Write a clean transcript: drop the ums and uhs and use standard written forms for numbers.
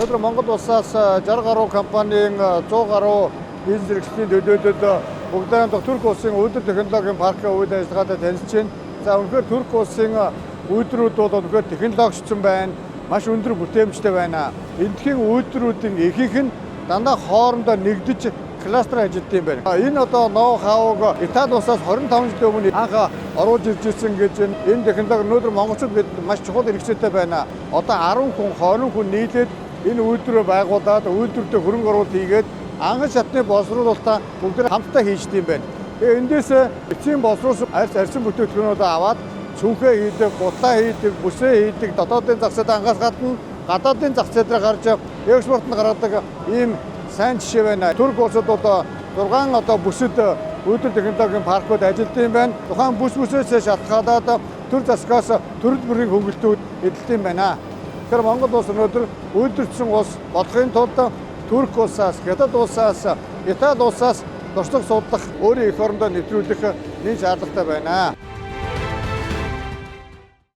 Өнөөдөр Монгол улсаас 60 гаруй компанийн 100 гаруй бизнес эрхлэлтийн төлөөлөлд бүгдээрээ Турк улсын үйлдвэр технологийн паркын үйл ажиллагаатай танилцж байна. За, үнэхээр Турк улсын үйлдвэрүүд бол үнэхээр технологичсон байна. Маш өндөр бүтээмжтэй байна. Эндхийн үйлдвэрүүдийн ихэнх нь дандаа хоорондоо нэгдэж кластер ажилладаг юм байна. Энэ одоо ноу хауг Итали улсаас 25 жилийн өмнө анх оруулж ирж ирсэн гэж энэ технологи өнөөдөр монголчууд бид маш чухал хэрэгцээтэй байна. Одоо 10 хүн, 20 хүн нийлээд энэ үйлдвэрээ байгуулад, үйлдвэртээ хөрөнгө оруулалт хийгээд анхан шатны боловсруулалтаа бүгд хамтдаа хийждэг юм байна. Тэгээ эндээс эцсийн боловсруулсан арьс арьсан бүтээгдэхүүнүүдээ аваад цүнхээ хийдэг, гутлаа хийдэг, бүсээ хийдэг, дотоодын зах зээлд ангаас гадна гадаадын зах зээл дээр гарч экспортод гаргадаг ийм сайн жишээ байна. Турк улсад одоо 6 одоо бүсэд үйлдвэр технологийн паркууд ажилладаг юм байна. Тухайн бүс бүсээс шалтгаалаад төр засгаас төрөл бүрийн хөнгөлтүүд эдэлдэг юм байна. Тэгэхээр Монгол улс өнөөдөр үйлдвэрчсэн улс болохын тулд Турк улсаас, Хятад улсаас, Итали улсаас туршлага судлах, өөрийн эх орондоо нэвтрүүлэх нэг шаардлагатай байна.